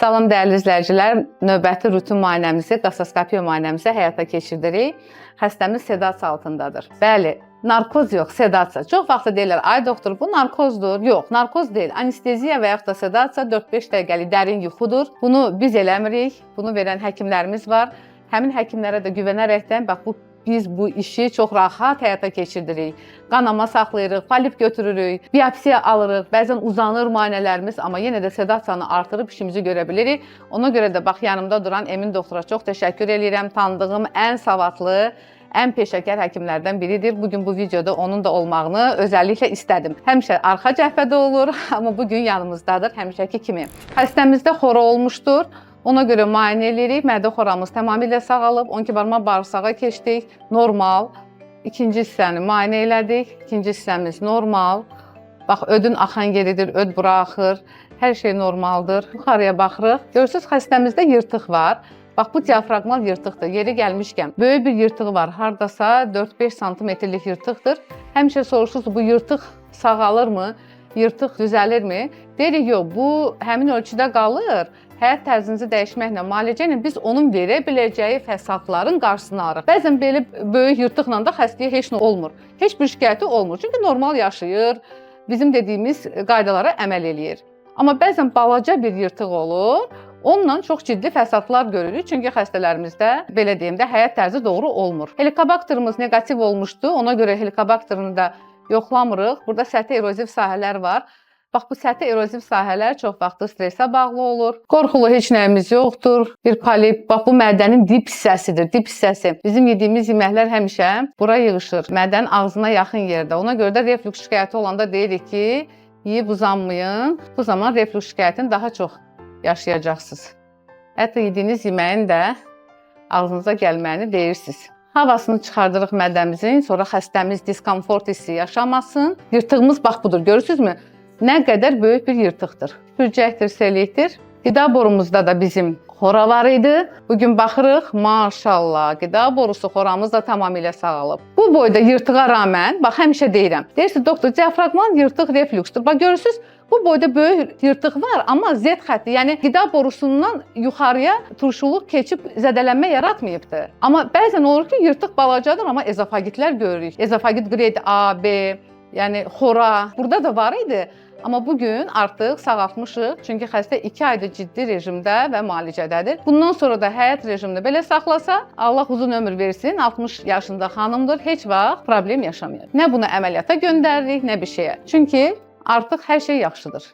Salam, dəyərli izləyicilər, növbəti rutin müayinəmizi, gastroskopiya müayinəmizi həyata keçiririk. Xəstəmiz sedasiya altındadır. Bəli, narkoz yox, sedasiya. Çox vaxt deyirlər: "Ay doktor, bu narkozdur." Yox, narkoz deyil. Anesteziya və yaxud da sedasiya 4-5 dəqiqəlik dərin yuxudur. Bunu biz eləmirik. Bunu verən həkimlərimiz var. Həmin həkimlərə də güvənərəkdən bax bu biz bu işi çox rahat həyata keçirdirik. Qanama saxlayırıq, polip götürürük, biopsiya alırıq. Bəzən uzanır müayinələrimiz, amma yenə də sedasiyanı artırıb işimizi görə bilirik. Ona görə də bax yanımda duran Emin doktora çox təşəkkür eləyirəm. Tanıdığım ən savadlı, ən peşəkar həkimlərdən biridir. Bu gün bu videoda onun da olmağını özəlliklə istədim. Həmişə arxa cəbhədə olur, amma bu gün yanımızdadır həmişəki kimi. Xəstəmizdə xora olmuşdur. Ona görə müayinə eləyirik. Mədə xoramız tamamilə sağalıb. 12 barmaq bağırsağa keçdik. Normal. İkinci hissəni müayinə elədik. İkinci hissəmiz normal. Bax, ödün axan yeridir, öd bura axır. Hər şey normaldır. Yuxarıya baxırıq. Görürsüz, xəstəmizdə yırtıq var. Bax, bu diafraqmal yırtıqdır. Yeri gəlmişkən böyük bir yırtığı var. Hardasa 4-5 santimetrlik yırtıqdır. Həmişə soruşursunuz, bu yırtıq sağalırmı? Yırtıq düzəlirmi? Deyirik, yox, bu həmin ölçüdə qalır. Həyat tərzinizi dəyişməklə, müalicə ilə biz onun verə biləcəyi fəsadların qarşısını alırıq. Bəzən belə böyük yırtıqla da xəstəyə heç nə olmur. Heç bir şikayəti olmur. Çünki normal yaşayır, bizim dediyimiz qaydalara əməl eləyir. Amma bəzən balaca bir yırtıq olur, onunla çox ciddi fəsadlar görürük. Çünki xəstələrimizdə, belə deyim də, həyat tərzi doğru olmur. Helikobakterimiz neqativ olmuşdu. Ona görə helikobakterini də yoxlamırıq. Burada səthi eroziv sahələr var. Bax, bu səthi eroziv sahələr çox vaxtı stressə bağlı olur. Qorxulu heç nəyimiz yoxdur. Bir polip, bax, bu mədənin dip hissəsidir, dip hissəsi. Bizim yediyimiz yeməklər həmişə bura yığışır. Mədənin ağzına yaxın yerdə. Ona görə də reflüks şikayəti olanda deyirik ki, yeyib uzanmayın. Bu zaman reflüks şikayətini daha çox yaşayacaqsınız. Hətta yediyiniz yeməyin də ağzınıza gəlməyini deyirsiniz. Havasını çıxardırıq mədəmizin, sonra xəstəmiz diskomfort hissi yaşamasın. Yırtığımız bax budur, görürsünüzmü? Nə qədər böyük bir yırtıqdır. Pürcəkdir, selikdir. Qida borumuzda da bizim xora var idi. Bugün baxırıq, maşallah, qida borusu xoramız da tamamilə sağalıb. Bu boyda yırtığa rağmen, bax, həmişə deyirəm. Deyirsiniz: "Doktor, diafraqmal yırtıq reflüksdür." Bax, görürsüz, bu boyda böyük yırtıq var, amma Z xətti, yəni qida borusundan yuxarıya turşuluq keçib zədələnmə yaratmayıbdır. Amma bəzən olur ki, yırtıq balacadır, amma ezofagitlər görürük. Ezofagit qrade A, B, yəni xora burada da var idi. Amma bu gün artıq sağaltmışıq. Çünki xəstə 2 aydır ciddi rejimdə və müalicədədir. Bundan sonra da həyat rejimini belə saxlasa, Allah uzun ömür versin, 60 yaşında xanımdır, heç vaxt problem yaşamayacaq. Nə bunu əməliyyata göndəririk, nə bir şeyə. Çünki artıq hər şey yaxşıdır.